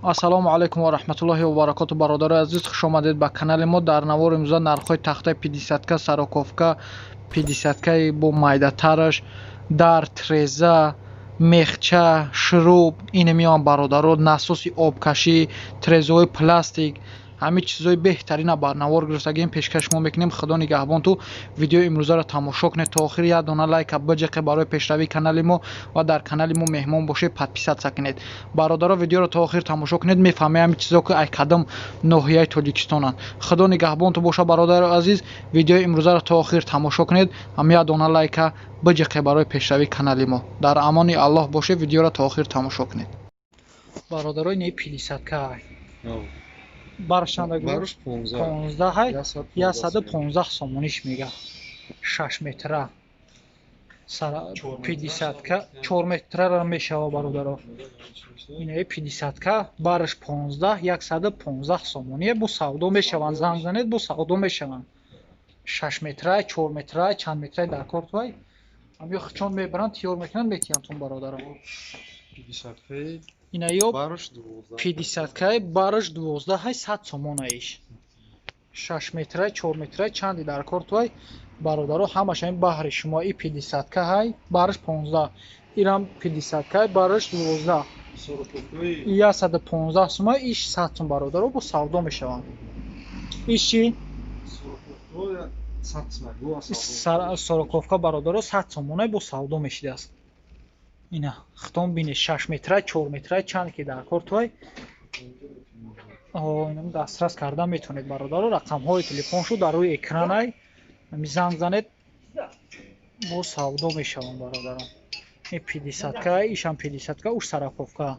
Ассалому алайкум ва раҳматуллоҳи ва баракоту, бародарои азиз, хуш омадед ба канали мо. Дар навори имрӯза нархҳои тахтаи 50-ка, 40-ка, 50-каи бо майдатараш, дар треза, мехча, шуруб, ина меоянд, бародаро, насоси обкашӣ, трезаҳои пластик, ҳамин чизҳои беҳтарина бар навор гирифтагием, пешкаш мо мекунем. Худо нигаҳбон ту видеои имрӯзаро тамошо кунед то охир, як дона лайка биҷиқе барои пешравии канали мо ва дар канали мо меҳмон бошед, подписаться кунед. Бародаро, видеоро то охир тамошо кунед, мефаҳмед ҳамин чизҳо ки ай кадом ноҳияи Тоҷикистонанд. Худо нигаҳбон ту боша, бародари азиз, видеои имрӯзаро то охир тамошо кунед, ҳам як дона лайка биҷиқе барои пешравии канали мо. Дар амони Аллоҳ бошед, видеоро то охир тамошо кунед. Бародарои, не, 50-ка барш чанда? Барш 15. 15 ҳай, 115 сомониш мега. 6 метра. 50-ка 4 метрара мешава, бародаро. Инаи 50-ка барш 15, 115 сомоние, бо савдо мешаванд, занг занед, бо савдо мешаванд. 6 метра, 4 метра, чанд метраи дар кор туай. Ҳамё чон мебаранд, тиёр мекунанд, метиҳанд бародаро. 50-каи Инаё барш 12. 50-каи барш 12 ҳай, 100 сомон аиш. 6 метра, 4 метра, чанди дар кор туай, бародаро, ҳамаш ҳамин баҳри шумо. И 50-ка ҳай, барш 15. Ирам 50-каи барш 12. 40-каи 115 сума, иш 100 сум, бародаро, бо савдо мешаванд. Иш чӣ? 40-каи 100 сум. Бо савдо. 40-ка, бародаро, 100 сомона, бо савдо мешидааст. Ина хитон бинед, 6 метра, 4 метра, чанд ки дар кор туай. Инам дастрас карда метавонед, бародаро, рақамҳои телефоншу дар рӯи экранай. Ҳами занг занед, бо савдо мешаванд, бародарон. Ин 50-ка, ишам 50-ка, уш 40-ка.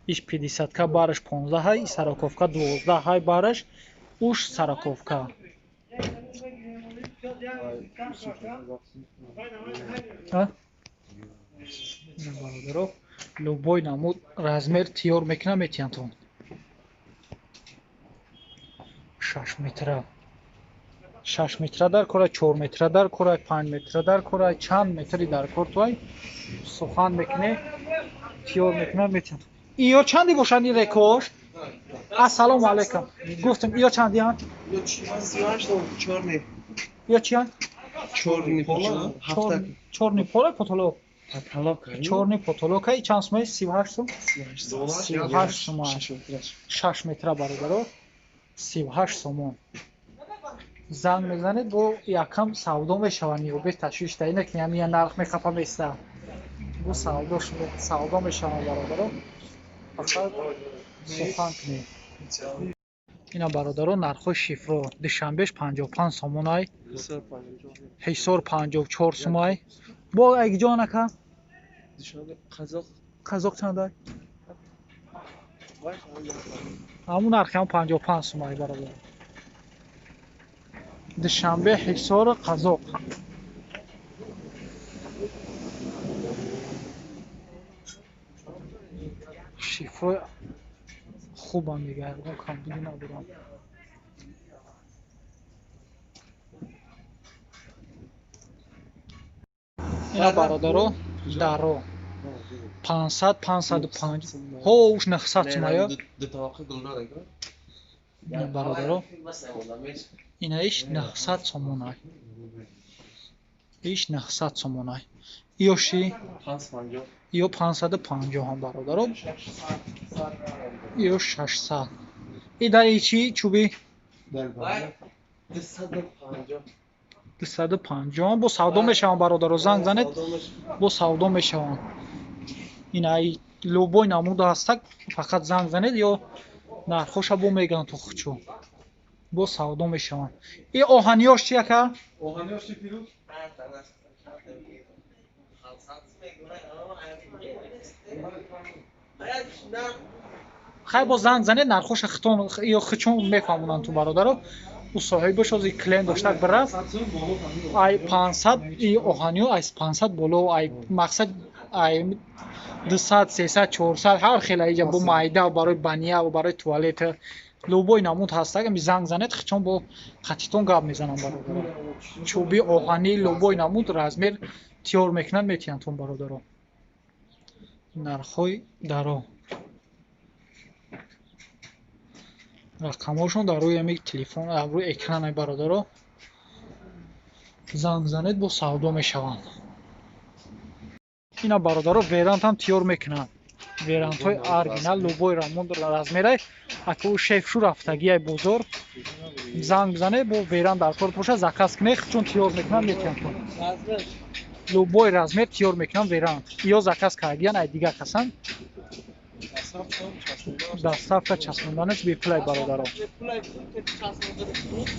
Иш 50-ка бараш 15 ҳай, и 40-ка 12 ҳай бараш, уш 40-ка. А? Ина, бародаро, любой намуд размер тиёр мекунам, метиҳанд. 6 метра. 6 метра дар кора, 4 метра дар кора, 5 метра дар кора, чанд метри дар кор туай, сухан мекунӣ, тиёр мекунам, метиҳанд. Иё чанди бошанд ин рекош? Ассалому алайкум. Гуфтам, иё чандианд? Чорный. Иё чиянд? Чорный пола. Ҳафта. Чорный пола, потолок. Потолок. Чорный потолок ай чанд сумай? 38 сум? 38 сум. 6 метра, бародаро. 38 сомон. Занг мезанед, бо якам савдо мешаванд, ё без ташвиш да, ина ки ҳамин нарх мехапа места. Бо савдо савдо мешаванд, бародаро. Фақат сухан кунед. Ина, бародаро, нархҳои шифро. Душанбеш 55 сомон ай. Ҳисор 54 сумай. Бо айгиҷон ака? Қазоқ. Қазоқ чандай? Ҳамун нархи ҳам 55 сумай, бародар. Душанбе, Ҳисор, Қазоқ. Шифрои хубам мега, ягон камбудӣ надорам. Ина, бародаро, даро 500, 505, ҳо, уш 900 сумая. Ду табақа гулнор. Ина, бародаро, ина иш 900 сомонай. Иш 900 сомонай. Иёши? 550. Иё 550 ҳам, бародаро. Иё 600. И дари чӣ чӯби? Дар 250. 250 бо савдо мешаванд, бародаро, занг занед, бо савдо мешаванд. Ина ай любой намуда ҳастак, фақат занг занед, ё нархоша бо мегӯянд то хучу. Бо савдо мешаванд. И оҳаниёш чи, ака? Оҳаниёш чи, Фирӯз? Хай, бо занг занед, нархоша хитон ё хичон мефаҳмонанд ту, бародаро. Ӯ соҳибаш ҳозир клиент доштак бирафт. 100 сум боло ҳамин. Ай 500 и оҳаниё, ай 500 боло, ай мақсад ай 200, 300, 400, ҳар хел иҷа бо майда барои баня ва барои туалет любой намуд ҳастак, ами занг занед, хичон бо қатитон гап мезанам, бародаро. Чӯби оҳанӣ любой намуд размер тиёр мекунанд, метиҳанд тун, бародаро. Нархҳои даро. Рақамҳошон дар рӯи ҳамин телефон, рӯи экран бародаро. Занг занед, бо савдо мешаванд. Ина бародаро верант ҳам тиёр мекунанд. Верантҳои оригинал, любой рамон размерай. Ака ӯ шеф шу рафтагиай бозор. Занг бизанед, бо верант дар кор боша, заказ кунед, чун тиёр мекунанд, метиҳанд. Любой размер тиёр мекунанд верант. Ё заказ кардиян ай дигар касан. Доставка часпонданаш бепулай бародаро.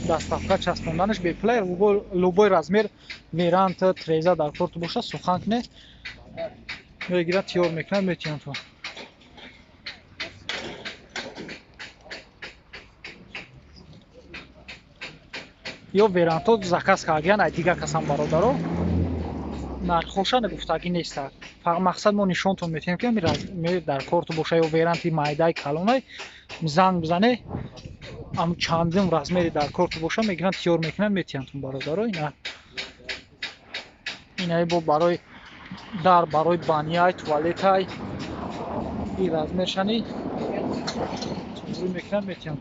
Доставка часпонданаш бепулай, любой размер верант, треза дар кор боша, сухан кунед. Мегирад, тиёр мекунад, метиҳанд то. Ё верантҳо заказ кардиян ай дигар касан бародаро. Нархоша гуфтагӣ нест. Мақсад мо нишонтон метиҳем, ки ҳамин дар корту боша ё веранти майдаи калонай, занг бизане, ам чандум размери дар корту боша, мегиранд, тиёр мекунанд, метиҳандтон бародаро. Ина инаи бо барои дар, барои баняй, туалетай, и размершани рӯй мекунанд, метиҳанд.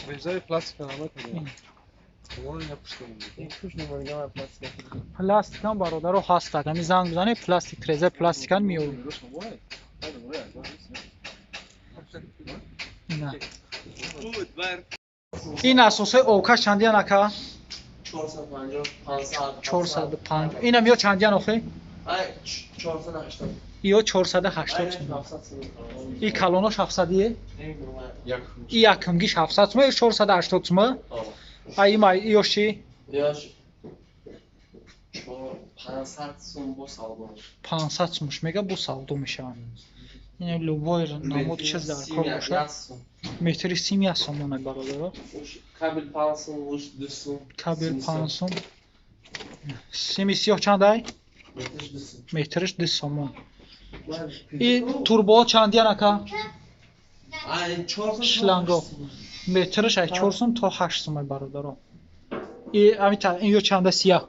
Резаи пластика намекунад. Пластикам бародаро ҳастак. Ҳамин занг бизанед, пластик, трезаи пластикан меёрем. Ин асосҳои овкаш чандиян ака? 450, 500. 450. Инам ё чандиян охе? 480. Ё 480 сом. И калонош 700-ие? И якумгиш 700 сом, ё 480 сом? А има ё чӣ? Ёш 500 сом бо савдо. 500 сомш мега бо савдо мешаванд. Ин любой намуд чиз дар кор бошад. Метри сим як сомона бародаро. Кабел 5 сом, уш 2 сом. Кабел 5 сом. Сими сиёҳ чандай? Метриш 2 сом. Метриш 2 сомон. И турбо чандиян ака? Ай 4 Шланго. Метриш ай 4 сом то 8 сом ай бародаро. И ами та ин ё чанда сиёҳ?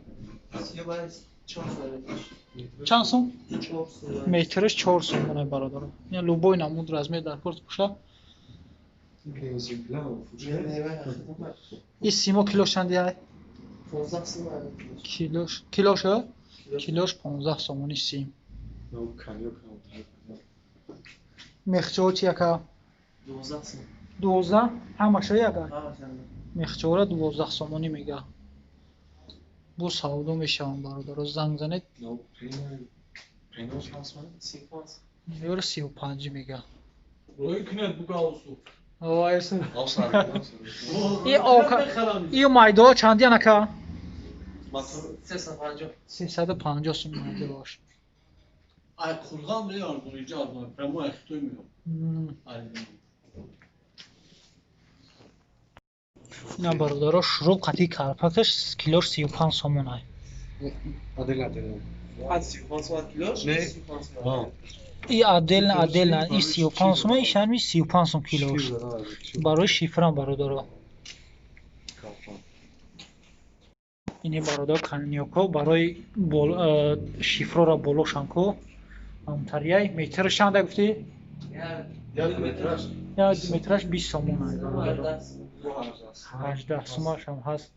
Сиёҳ бай 4 сом метриш. Чанд сом? 4 сом. Метриш 4 сом ай бародаро. Ин любой намуд размер дар кор боша. И симо кило чанди ай? 15 сом. Килош, килош, килош 15 сомони сим. Мехчаҳо чи яка? 12 сом. 12? Ҳамаша яка? Мехчаҳоро 12 сомонӣ мега. Бо савдо мешаванд бародаро, занг занед. Ёро 35 мега. И ока, и майдо чандиян ака? 350. 350 сом майдо бош. Ай қурған не арзон, иҷа арзон, прямо ай хитой меём. Ина бародаро шурӯб қатъи карпакаш килош 35 сомон ай. Адел адел. 35 сом килош? Не. 35 сом. И отдельно, отдельно, и 35 сом, и шарми 35 сом килош. Барои шифрам бародаро. Ини бародар каниёко барои шифрора болошанко. Амтарияй метр чанда гуфтӣ? Я метраш 20 сомон ай бародаро. 18 сомаш ҳам ҳаст.